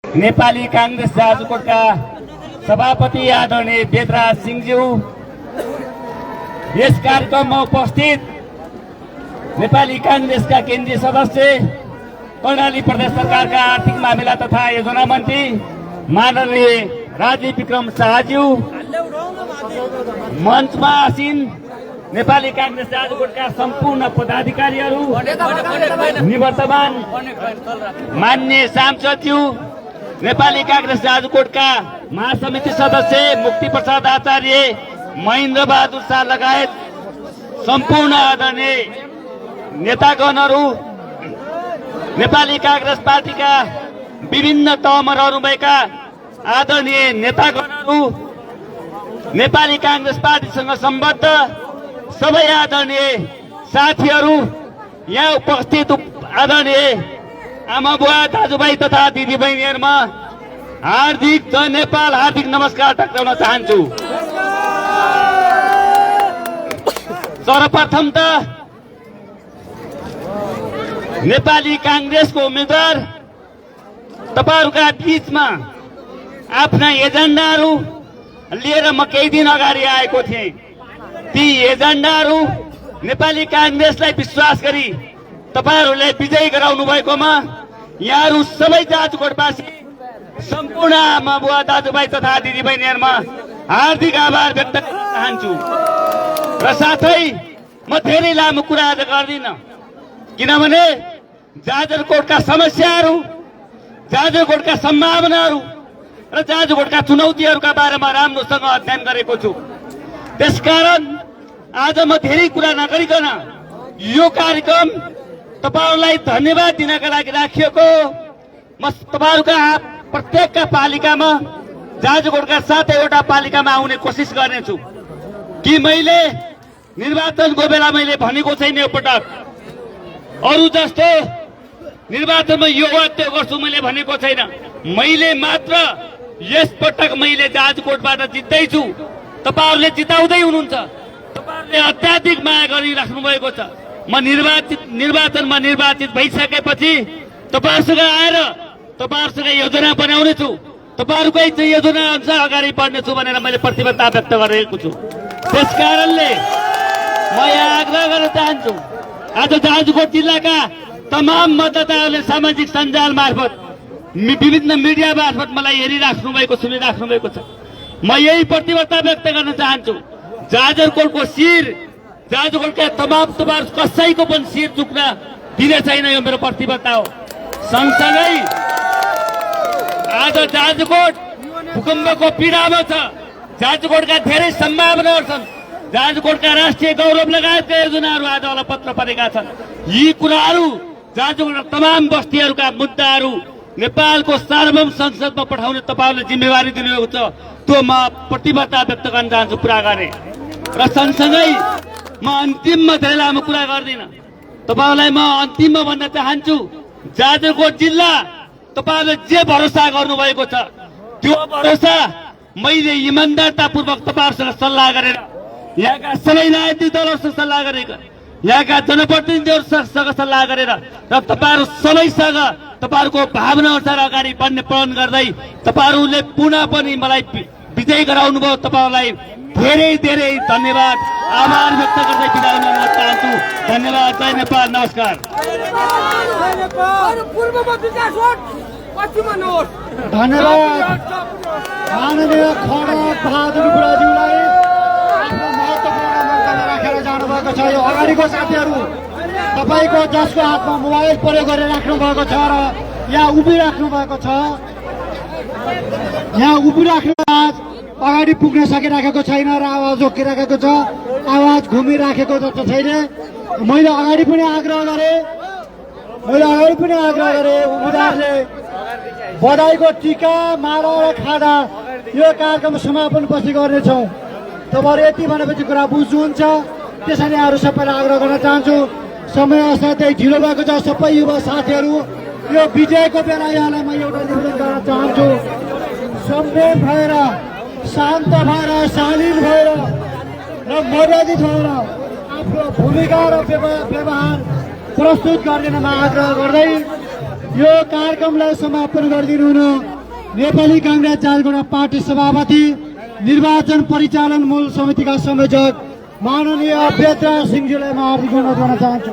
नेपाली कांग्रेस जाजरकोटका सभापति आदरणीय वेदराज सिंहज्यू, यस कार्यक्रममा उपस्थित नेपाली कांग्रेसका केन्द्रीय सदस्य, कर्णाली प्रदेश सरकारका आर्थिक मामिला तथा योजना मन्त्री माननीय राजीव विक्रम शाहज्यू, मञ्चमा आसीन नेपाली कांग्रेस जाजरकोटका सम्पूर्ण पदाधिकारीहरू, निवर्तमान मान्य सांसदज्यू, नेपाली कांग्रेस जाजरकोटका महासमिति सदस्य मुक्ति प्रसाद आचार्य, महेन्द्र बहादुर शाह लगायत सम्पूर्ण आदरणीय नेतागणहरू, नेपाली कांग्रेस पार्टीका विभिन्न तहमा भएका आदरणीय नेतागणहरू, नेपाली कांग्रेस पार्टीसँग सम्बद्ध सबै आदरणीय साथीहरू, यहाँ उपस्थित आदरणीय आमा बुवा दाजुभाइ तथा दिदीबहिनीहरूमा हार्दिक जय नेपाल, हार्दिक नमस्कार टक्राउन चाहन्छु। सर्वप्रथम त नेपाली कांग्रेसको उम्मेदवार तपाईहरुका बीचमा आफ्ना एजेन्डाहरू लिएर म केही दिन अगाडि आएको थिएँ। ती एजेन्डाहरू नेपाली कांग्रेसलाई विश्वास गरी तपाईहरुले विजयी गराउनु भएकोमा यहाँहरू सबै जाजरकोटवासी, सम्पूर्ण आमा बुवा दाजुभाइ तथा दिदीबहिनीहरूमा हार्दिक आभार व्यक्त गर्न चाहन्छु। र साथै म धेरै लामो कुरा आज गर्दिन, किनभने जाजरकोटका समस्याहरू, जाजरकोटका सम्भावनाहरू र जाजरकोटका चुनौतीहरूका बारेमा राम्रोसँग अध्ययन गरेको छु। त्यसकारण आज म धेरै कुरा नगरिकन यो कार्यक्रम तपाईहरुलाई धन्यवाद दिनका लागि राखिएको। म तपाईहरुका प्रत्येकका पालिकामा, जाजरकोटका 7वटा पालिकामा आउने कोसिस गर्नेछु कि मैले निर्वाचनको बेला मैले भनेको छैन यो पटक, अरु जस्तो निर्वाचनमा यो वाद्य गर्छु मैले भनेको छैन। मैले मात्र यस पटक मैले जाजरकोटबाट जित्दैछु, तपाईहरुले जिताउँदै हुनुहुन्छ, तपाईहरुले अत्याधिक माया गरिराख्नु भएको छ। म निर्वाचनमा निर्वाचित भइसकेपछि तपाईहरुसँग आएर तपाईहरुसँग योजना बनाउने छु, तपाईहरुकै योजना अनुसार अगाडि बढ्नेछु भनेर मैले प्रतिबद्धता व्यक्त गरेको छु। त्यसकारणले म यहाँ आग्रह गर्न चाहन्छु, आज जाजरकोट जिल्लाका तमाम मतदाताहरूले सामाजिक सञ्जाल मार्फत, विभिन्न मिडिया मार्फत मलाई हेरिराख्नु भएको, सुनिराख्नु भएको छ। म यही प्रतिबद्धता व्यक्त गर्न चाहन्छु, जाजरकोटको शिर, जाजरकोटका तमाम तपाईहरु कसैको पनि शिर चुक्न दिने छैन, यो मेरो प्रतिबद्धता हो। सँगसँगै आज जाजरकोट भूकम्पको पीडामा छ, जाजरकोटका धेरै सम्भावनाहरू छन्, जाजरकोटका राष्ट्रिय गौरव लगायतका योजनाहरू आज अलपत्र परेका छन्। यी कुराहरू जाजरकोटका तमाम बस्तीहरूका मुद्दाहरू नेपालको सार्वभौम संसदमा पठाउने तपाईहरुले जिम्मेवारी दिनुभएको छ, त्यो म प्रतिबद्धता व्यक्त गर्न चाहन्छु पुरा गर्ने। र सँगसँगै म अन्तिममा धेरै लामो कुरा गर्दिन, तपाईहरुलाई म अन्तिममा भन्न चाहन्छु, जाजरकोट जिल्ला तपाईहरुले जे भरोसा गर्नुभएको छ त्यो भरोसा मैले इमानदारतापूर्वक तपाईहरुसँग सल्लाह गरेर, यहाँका सबै राजनीतिक दलहरूसँग सल्लाह गरेर, यहाँका जनप्रतिनिधिहरूसँग सल्लाह गरेर र तपाईहरु सबैसँग तपाईहरुको भावना अनुसार अगाडि बढ्ने प्रण गर्दै तपाईहरुले पुनः पनि मलाई विजयी गराउनु भयो। तपाईहरुलाई धेरै धेरै धन्यवाद, आभार व्यक्त गर्दै बिदा हुन चाहन्छु। धन्यवाद, जय नेपाल, नमस्कार। धन्यवाद माननीय खड्ग बहादुर बुढाज्यूलाई आफ्नो महत्त्वपूर्ण मन्तव्य राखेर जानुभएको छ। यो अगाडिको साथीहरू, तपाईको जसको हातमा मोबाइल प्रयोग गरेर राख्नु भएको छ र यहाँ उभिराख्नु भएको छ, यहाँ उभिराख्नु अगाडि पुग्न सकिराखेको छैन र आवाज रोकिराखेको छ, आवाज घुमिराखेको जस्तो छैन। मैले अगाडि पनि आग्रह गरे, उम्मेदवारले बधाईको टीका मार र खादा यो कार्यक्रम समापन पछि गर्नेछौँ। तपाईहरु यति भनेपछि कुरा बुझ्नुहुन्छ, त्यसैले अरू सबैलाई आग्रह गर्न चाहन्छु। समय असाध्यै ढिलो भएको छ। सबै युवा साथीहरू, यो विजयको बेला यहाँलाई म एउटा निवेदन गर्न चाहन्छु, संयम भएर, शान्त भएर, शालीन भएर र मर्यादित भएर आफ्नो भूमिका र व्यवहार प्रस्तुत गरिदिनमा आग्रह गर्दै यो कार्यक्रमलाई समापन गरिदिनु हुन नेपाली कांग्रेस जाजरकोट पार्टी सभापति निर्वाचन परिचालन मूल समितिका संयोजक माननीय बेदराज सिंहजीलाई म हार्दिक अनुरोध गर्न चाहन्छु।